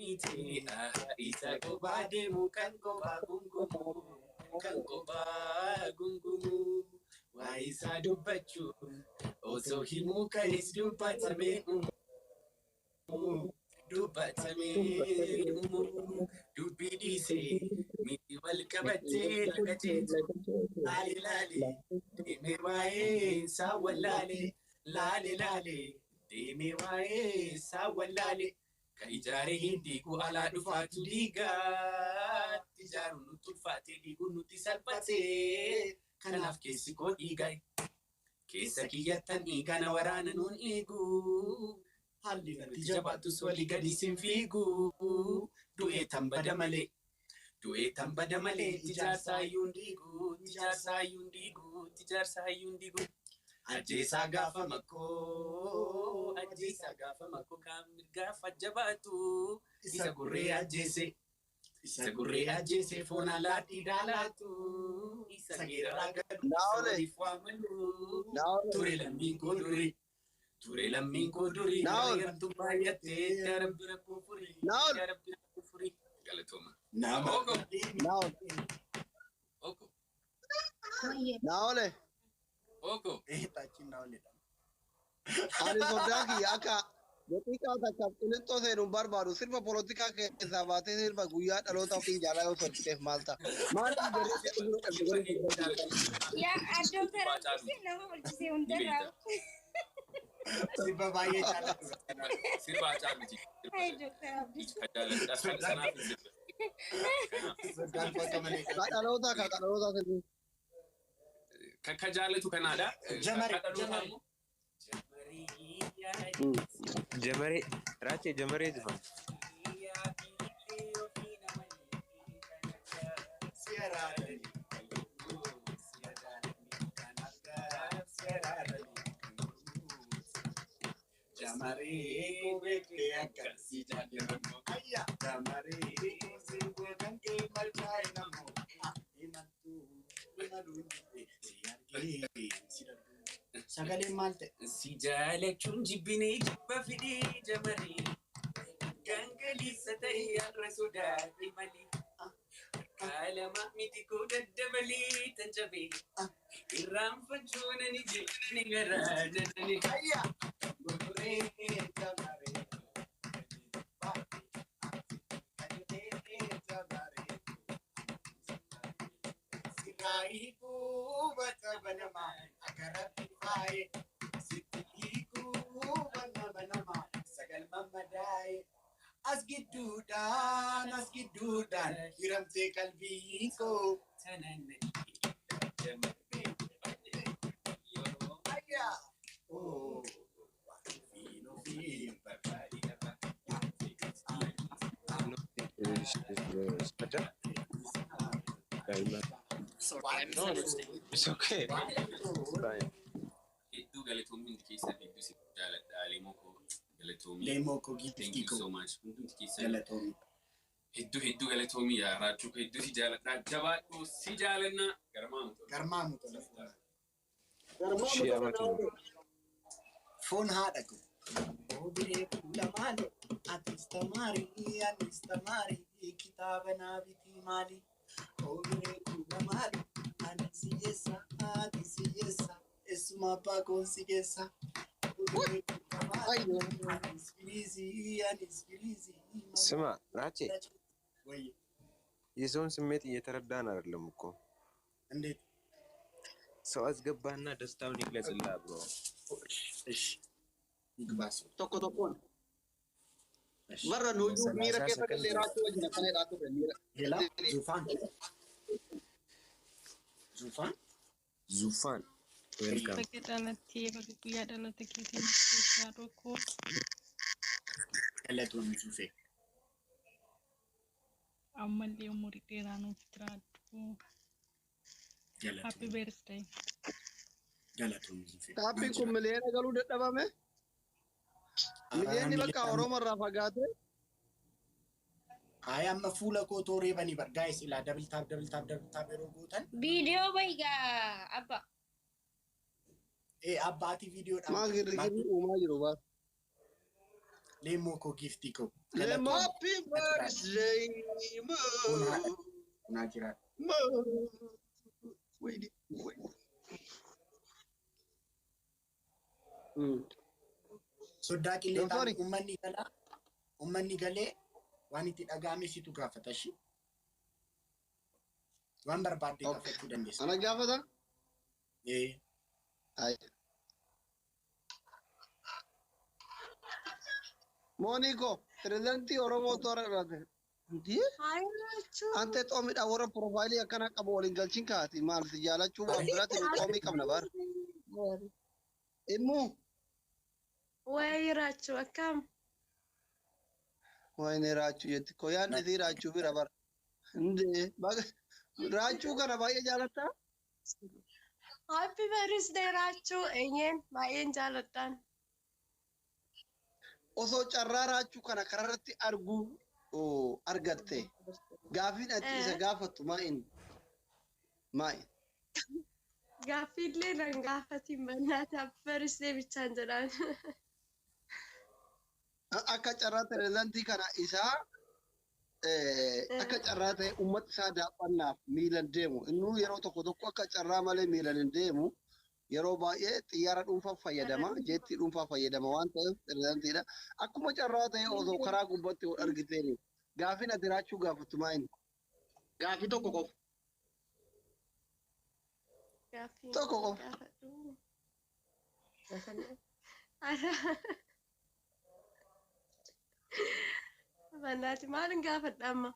Miti isa kophaa deemu kan kophaa gungumu, kan kophaa gungumu. Waa isaa dubbachuu osoo himuu kanis dubbatamee dubbatamee dubbii dhiisee miti wal qabattee laga ceetu. Laale laale deemee waa'ee isaa wallaale, laale laale deemee waa'ee isaa wallaale. Ka ijaaree hin diigu alaa dhufaatu diigaa. Ijaaruun nutti ulfaatee, diiguun nutti salphatee. Kanaaf keessi koo dhiigaa. Keessa kiyyattan dhiigana waraana nuun dhiigu. Haalli natti jabaatus walii gadi sin fiigu. Du'ee tan bada malee. Du'ee tan bada malee ijaarsaa iyyuu hin diigu. Ijaarsaa iyyuu hin diigu. Ijaarsaa iyyuu hin diigu. Ajjeesaa gaafa makkoo. Ajjeesaa gaafa makkoo kan mirgaaf jabaatu. Isa gurree ajjeese. Isa gurree ajjeese foon alaatti daalaatu. Isa geeraraa gadu. Isa Naole. waliif waamalu. Naole. Ture lammiin koo duri. Ture lammiin koo duri. Naol. Yartuu baay'attee, yaa Rabbi rakkoo furii. Naol. Yaa Rabbi rakkoo furii. Galatooma. Nama. Oko. Naol. Oko. Naole. Oko. Taachiin naoledha. Ani sodaa kiyya akka daqiiqaa takka qilixxoo seenuun barbaadu sirba polotikaa keessaa baatee sirba guyyaa dhaloota ofii jaalaa yoo sochiteef maal ta'a? Maal jedhee? Yaa Dooktar Abdii, nama bulchisee hundarraa. Sirba baay'ee jaalladhu. Sirba Haacaaluuti. Hai, Dooktar Abdii. Ka jaalladha. Sanaaf hin sirba. Kanaaf. Soddaan bakka malee. Ka dhaloota, ka dhaloota sirbi. Ka jaallatu kanaadha. Jamare, Ka dhalootaa jamare. immoo. Jamarii. Jamaree Raachee, jamaree jifa. Yaa biilee ofii nama. Si araarani. Si araarani. Kanaaf gaaf si araarani. Jamaree koo beektee akka si jaalladhu. Ayya jamaree koo sirba kan kee malkaa'e namoo. Himattuu imaluun si argee si darbu. Sagaleen maal ta'e? Si jaalachuun jibbinee jibba fidee jamaree. Gangaliisa ta'e har'a sodaate malee. Kaalama miti koo daddabalee tan cabee. Irraanfachuu nani jenne garaa nanani. Ayya gurguree jamaree. Siraayi kuubata banama akka rabbi faaye, sitti kuubata banama sagal mammadaaye, as gidduudhaan, as gidduudhaan hiramtee qalbii koo. Tananani jamaree. Ayya oo ofiin ofiin barbaadi. No, it's okay. It's fine. Hedduu galatoomii, hundi keessan hedduu si jaaladha. Leemoo koo galatoomii. Leemoo koo, Thank giiftii you koo, so much. Hundumti keessan galatoomii. Hedduu hedduu galatoomii. Yaa Raachuu koo, hedduu si jaaladha. Jabaadhu, si jaalanna. Garmaamu tola. Garmaamu tola foon. Shii amatu. Foon haadha koo. Obiree fuula maali? Atis tamaarii, anis tamaarii, kitaaba naa bitii maali? Obiree fuula maali? Ani si geessa, ati si geessa, eessuma abbaa koon si geessa. Obiree fuula maali? Anis firiizii, anis firiizii. ስማ ራቼ፣ ወይ። የሰውን ስሜት እየተረዳን አይደለም እኮ። እንዴት? ሰው አስገባና ደስታውን ይግለጽልህ bro። እሺ፣ ይግባ ሰው። Tokko tokkoon. Warra nuyyuu miira keessa gallee raachuu wajjin akkana jedhaa turre miira. ሌላ ዙፋን ዙፋን። ዙፋን, welcome. Baga dhalattee, baga guyyaa dhaloota keetiin keessaa tokko. Galatoomii Zufee. Ammallee umurii dheeraa nuuf jiraadhu. Happy Galatoomii. birthday. Galatoomii Zufee. Taappiin kun miliyoona galuu dadhabame. Miliyoonni bakka Oromoo irraa fagaate. Hayi, amma fuula koo tooree banii bar, guys, ilaa double tap, double tap, double tap yeroo gootan. Viidiyoo bahigaa abba. Ee, abbaatii viidiyoodhaan. Maal girgirri uumaa jiru baas. Leemmoo koo giiftii koo. Leemmoo. Galatoomi. Happy birthday Foon haadha mo. naa jiraadhu. Mo. Wait, wait. Soddaa qillee Don't ta'an worry. uummanni galaa uummanni galee waan itti dhaga'ame situ gaafata ishii. Waan barbaadde Okay. gaafachuu dandeessa. Ana gaafata? Ee. Ayi. Mooniko, pirezidantii Oromoo toora dhalate. Ndii? Haayilachuu. Ante xoomiidha warra piroofaayilii akkana qabu waliin galchin kaati. Maal si jaalachuu waan biraatti nu xoomii qabna bara. Immoo Wayi raachuu akkam? wayne raachuu jetti. Koyaan isii raachuu bira bara. Ndee raachuu kana baay'ee jaalattaa? Happy birthday raachuu eeyyeen baay'een jaaladhaan. Osoo carraa raachuu kana kararratti arguu argatte gaafiin ati isa gaafattu maa'in? Maa'in? Gaaffiillee nan gaafatiin bannaati happy birthday bichaan jedhaan. Akka carraa pirezidantii kana isaa akka carraa ta'e uummata isaa daawwannaaf miilan deemu. Innuu yeroo tokko tokko akka carraa malee miilan hin deemu. Yeroo baay'ee xiyyaara dhuunfaa fayyadama, jeettii dhuunfaa fayyadama waan ta'eef pirezidantiidha. Akkuma carraa ta'e osoo karaa gubbatti wal argiteen gaafiin ati raachuu gaafattu maa'in? Gaafii tokko qofa. Gaaffii Tokko qofa. gaafadhu. Bannaati maalin gaafadha amma?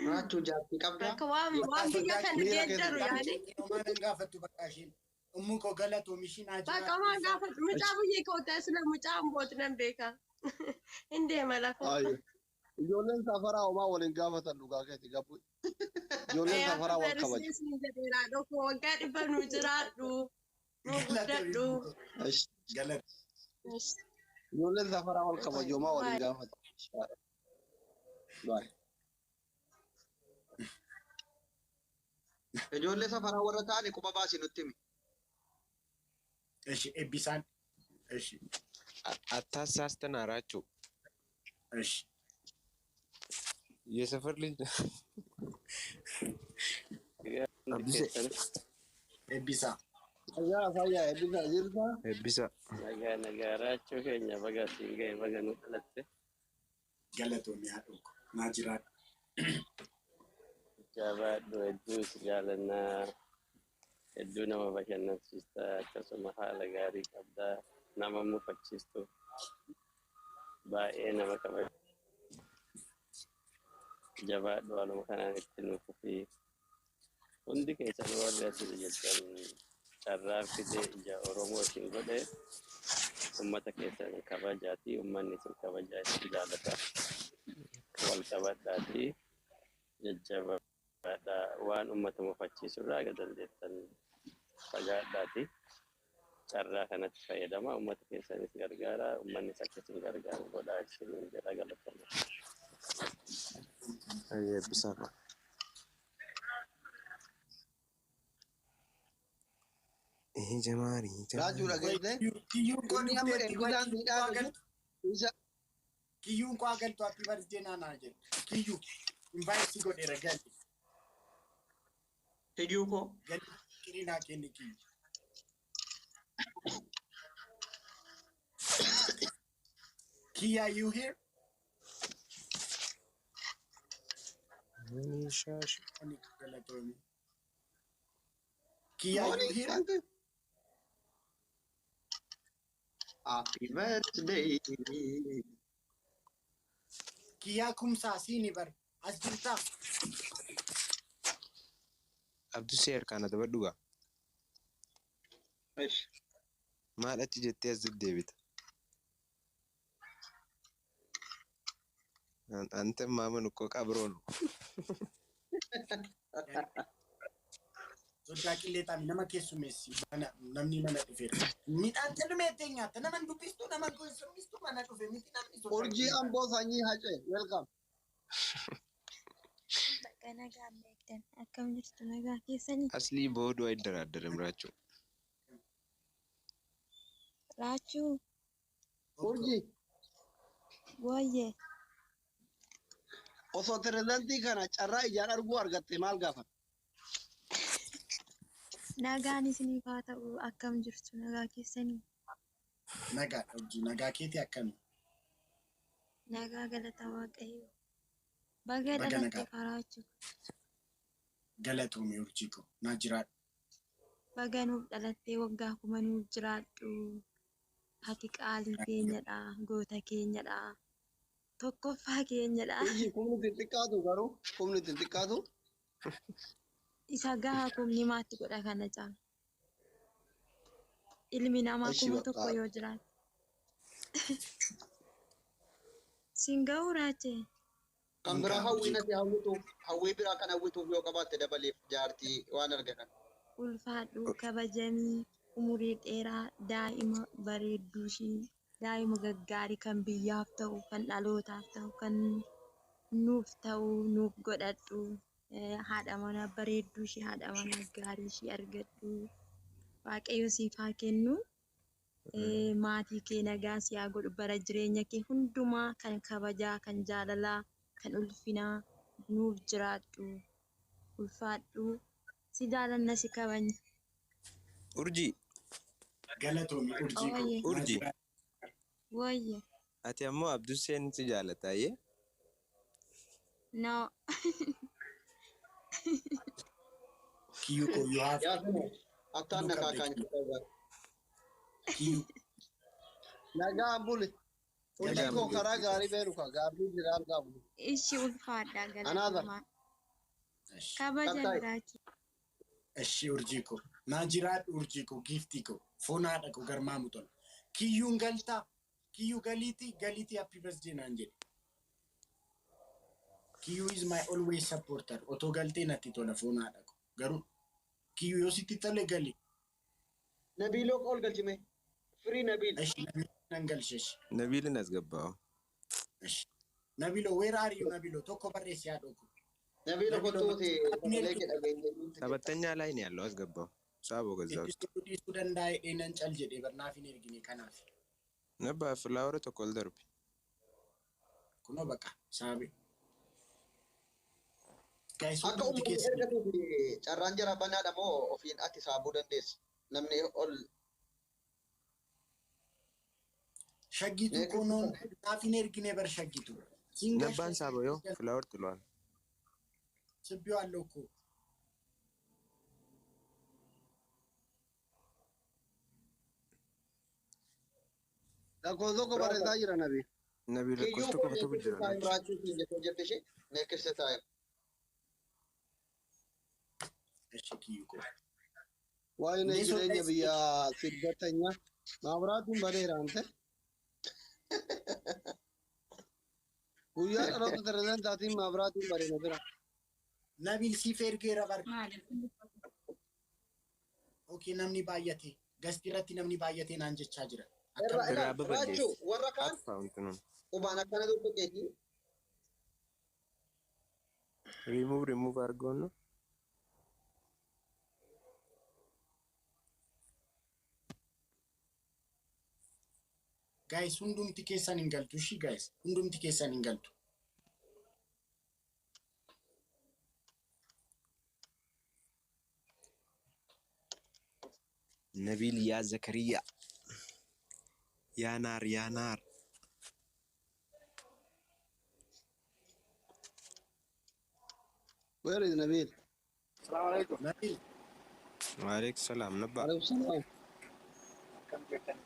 Raachuu jaartii qabdaa? Akka waan waan biyya kana Miira keessa geeddaru yaani. Maalan gaafattu bakka isheen. Ummuu koo galatoomi ishiin haa Bakka jiraattu. waan gaafadhu mucaa biyya koo taasisa mucaa ambooti nan beeka. Hin deema lafa. Ayyo. Ijoolleen safaraa homaa waliin gaafatan dhugaa keeti gabbu. Ijoolleen safaraa wal kabaju. Waggaa 100 nu jiraadhu. Nu guddadhu. Galatoomi. Ijoolleen safaraa wal kabaju homaa waliin gaafatan. Baay. Ijoollee safaraa warra ta'an quba baasii nutti himi. Eshi eebbisaan. Eshi. አታሳስተን አራችሁ Eshi. የሰፈር ልጅ Abdise. Eebbisaa. Fayyaa fayyaa eebbisaa jirta. Eebbisa. Nagaa nagaa raachuu keenya baga siin ga'e baga nu dhalatte. Galatoomi haadha koo. Naa jiraadhu. Jabaadhu hedduu si jaalannaa hedduu nama bashannansiista akkasuma haala gaarii qabdaa nama mufachiistu baay'ee nama kabaju. Jabaadhu haaluma kanaan itti nu fufii. Hundi keessan warri asirra jirtan carraa fidee ija Oromoo isin godhe ummata keessan kabajaatii ummanni isin kabajaa isin jaalata. Wal qabadhaatii jajjabaadhaa waan ummata mufachiisu irraa aga dandeettan fagaadhaatii carraa kanatti fayyadama ummata keessanis gargaara ummannis akka isin gargaaru godhaa isiniin jedha galatama. Eebbisa. Jamaari Raachuu dhageessee. Kiyyuun koo Inni amma dhufteetti eebbisaan siidhaa galtu. isa Kiyyuun koo galtu happy birthday naanaa jedhu. Kiyyuu invite si godheera gali. Kiyyuu koo. Gali fikirii naa kenni kiyyu. Kiyya, you here? Oni galatoomi. Kiyya, you Morning, here? thank you. Happy birthday. Kiyyaa kumsaa siini bar as jirtaa? Abdusee harkaan adabadhu gaa. Ish. Maal achi jettee as deddeebita? አንተ ማመን እኮ ቀብሮ ነው። Soddaa qilleexaan nama keessummeessi mana namni mana dhufeera. Midhaan callumeettee nyaatta nama hin dubbistu nama keessummeessitu mana dhufe miti namni soddaa Urjii qilleexaan. Amboo sanyii hacee welcome. Bakka nagaan beektan akkam jirtu nagaa keessanii አስሊ በሆዱ አይደራደርም ራቸው። Raachuu Urjii Wayyee. Osoo pirezidaantii kana carraa ijaan arguu argatte maal gaafata? Nagaan isiniif haa ta'u, akkam jirtu, nagaa keessanii? Nagaa hojii nagaa keetii akkami? Nagaa, galata Waaqayyo. Baga Baga dhalatte nagaa. Faraachuu. Galatoomii urjii koo, naa jiraadhu. Baga nuuf dhalattee waggaa 1000 nuuf jiraadhu. Ati qaalii keenyadha, goota keenyadha, tokkoffaa keenyadha. Iji kumni itti xiqqaatu garuu kumni itti xiqqaatu. Isa gahaa kumni maatti godha kana caala. Ilmi namaa Ishi 1000 bakka yoo jiraate. Siin ga'uu raachee? Kan Hin biraa ga'a hawwiin urjii ati hawwituuf, hawwii biraa kan hawwituuf yoo qabaatte dabaleef jaartii waan argatan. Ulfaadhu, kabajamii, umurii dheeraa, daa'ima bareedduu ishii, daa'ima gaggaarii kan biyyaaf ta'u, kan dhalootaaf ta'u, kan nuuf ta'u nuuf godhadhu. Haadha manaa bareedduu ishii, haadha manaa gaarii ishii argadhu. Waaqayyo siif haa kennu. Maatii kee nagaa si haa godhu, bara jireenya kee hundumaa kan kabajaa, kan jaalalaa, kan ulfinaa nuuf jiraadhu. Ulfaadhu. Si jaalanna, si kabajna. Urjii. Galatoomii urjii koo, Ooyye. naa Urjii. jiraadhu. Wayye. Ati ammoo Abdusseen si jaalataayee? No. Kiyyuu koo, you have Yaa sunu akkaan nu nagaa qabda kaan kiyyuu. Kiyyuu. Nagaan buli. Urjii Nagaan koo buli. karaa gaarii beeru ka gaarri jiraan qabu. Ishi, ulfaadha, Anaadha. galatoomaa. Eshi. Kabaja Qaxxaayi. biraaki. Eshi urjii koo. Naa jiraadhu urjii koo, giiftii koo, foon haadha koo garmaamu tola. Kiyyuun galtaa. Kiyyuu galiitii galiitii happy birthday naan jedhe. Kiyyuu is my always supporter. Otoo galtee natti tola foon haadha koo. Garuu kiyyuu yoo sitti tole gali. Nabiiloo ol galchime. Firii Nabiil. Eshi, Nabiil nan galchesh. Nabiilin as gabba'u. Eshi. Nabilo, where are you, Nabilo? Tokko barreessi haadha koo. Nabiiloo Nabilo kottuuti maal sagalee kee dhageenye. ሰባተኛ ላይ ነው ያለው። አስገባው ሳቦ ከዛ ውስጥ Itti dhiisuu danda'a jedhee nan cal jedhee barnaaf hin ergine kanaaf. ነባ ፍላወር tokko ol darbi. Kunoo baqa saabe. Guys, Akka hundumti uummanni keessan ergatuuf carraan jara banaadha moo ofiin ati saabuu dandeessa? Namni ol shaggitu kunoon naaf hin ergine bar shaggitu. Singa ነባን ሳቦ ዮ ፍላወር ጥሏል። ስቤዋለሁ እኮ። Lakkoofsa tokko barreessaa jira Nabi. Nabiil Kiyyuu lakkoofsa koo tokko tokko next jira. time raachuu siin jettee jirti ishee next time. Eshi kiyyuu koo. Waa'ee Inni jireenya sodaa biyya siddatanya. Maabiraatiin badeera ante. Guyyaa dhaloota pirezidaantaatiin maabiraatiin badeera bira. Nabiil siif ergeera bar. Okay, namni baay'ate. Gasti irratti namni baay'ate naan jechaa jira. Irra Akkam ilaal Irraa babal'eessi. raachuu warra kaan አጥፋው እንትኑን qubaan akkana tuttuqeeti. ሪሙቭ ሪሙቭ አድርገው ነው። Guys, hundumti keessan hin galtu. Ishi guys, hundumti keessan hin galtu. ነቢል ያ ዘከሪያ ያ ናር ያ ናር። Where is Nabil? Assalamu alaikum. Nabiil ዋሌክ ሰላም ነባ። Alaikum salaam. Akkam jirtan?